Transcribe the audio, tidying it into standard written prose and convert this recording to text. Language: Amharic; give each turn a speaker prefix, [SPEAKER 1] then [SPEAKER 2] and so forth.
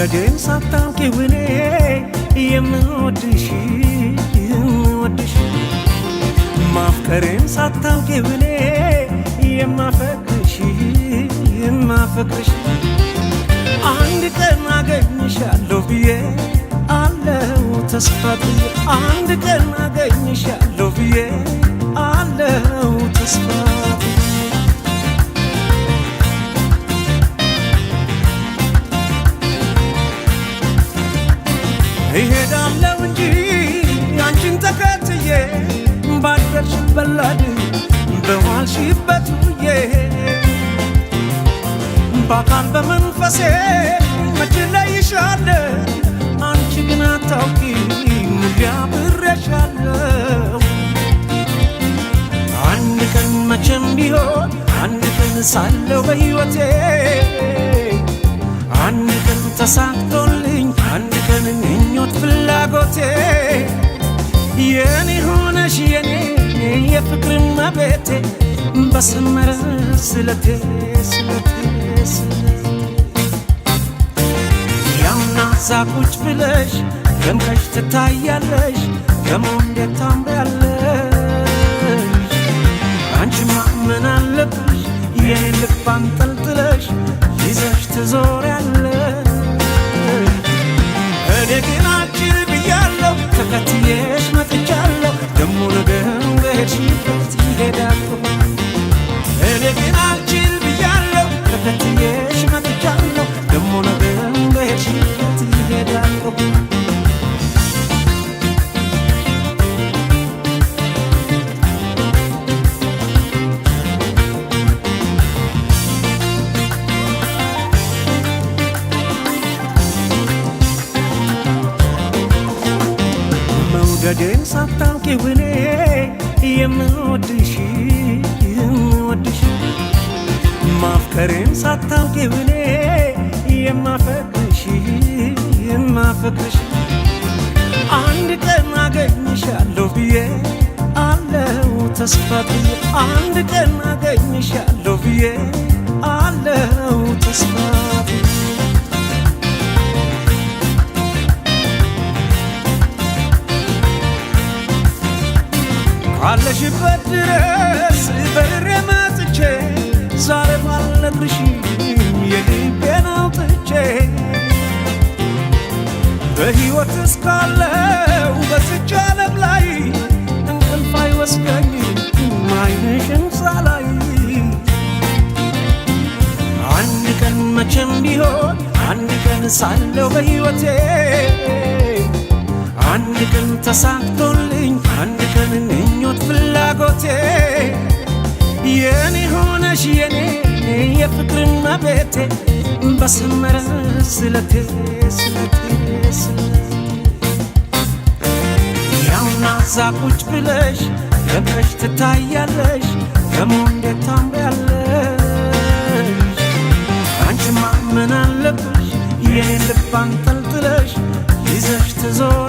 [SPEAKER 1] መውደዴን ሳታውቂው እኔ የምወድሽ የምወድሽ ማፍቀሬን ሳታውቂው እኔ የማፈቅርሽ የማፈቅርሽ አንድ ቀን አገኝሻለሁ ብዬ አለው ተስፋ ብዬ አንድ ቀን አገኝሻለሁ ብዬ አለው ተስፋ ብዬ። እሄዳለሁ እንጂ አንቺን ተከትዬ ባደርሽበት ላድር በዋልሽበት ውዬ በአካል በመንፈሴ መች እለይሻለሁ አንቺ ግን አታውቂም ሁሌ አብሬሻለሁ። አንድ ቀን መቼም ቢሆን አንድ ቀን ሳለው በሕይወቴ አንድ ቀን ተሳክቶልኝ አንድ ቀን ምኞት ፍላጎቴ የኔ ሆነሽ የኔ የፍቅር እመቤቴ በሰመረ ስለቴ ስለቴ ስለቴ ያውና እዛ ቁጭ ብለሽ ደምቀሽ ትታያለሽ ደሞ እንዴት ታምሪያለሽ አንቺማ ምን አለብሽ የኔን ልብ አንጠልጥለሽ ይዘሽ ትዞሪያለሽ። እኔ ግን አልችል ብያለሁ ተከትዬሽ መጥቻለሁ ደሞ ነገ በሄድሽበት እሄዳለሁ። እኔ ግን አልችል ብያለሁ ተከትዬሽ መጥቻለሁ ደሞ ነገ በሄድሽበት እሄዳለሁ። መውደዴን ሳታውቂው እኔ የምወድሽ የምወድሽ ማፍቀሬን ሳታውቂው እኔ የማፈቅርሽ የማፈቅርሽ አንድ ቀን አገኝሻለሁ ብዬ አለው ተስፋ ብዬ አንድ ቀን አገኝሻለሁ ብዬ አለው ተስፋ ብዬ። ካለሽበት ድረስ በርሬ መጥቼ ዛሬ ባልነግርሽም የልቤን አውጥቼ በሕይወት እስካለው በዚች ዓለም ላይ እንቅልፍ አይወስደኝም ዓይንሽን ሳላይ። አንድ ቀን መቼም ቢሆን አንድ ቀን ሳለው በሕይወቴ አንድ ቀን ተሳክቶልኝ አንድ ቀን ምኞት ፍላጎቴ የኔ ሆነሽ የኔ የፍቅር እመቤቴ በሰመረ ስለቴ ስለቴ ስለቴ ያውና እዛ ቁጭ ብለሽ ደምቀሽ ትታያለሽ ደሞ እንዴት ታምሪያለሽ አንቺማ ምን አለብሽ የኔን ልብ አንጠልጥለሽ ይዘሽ ትዞሪያለሽ።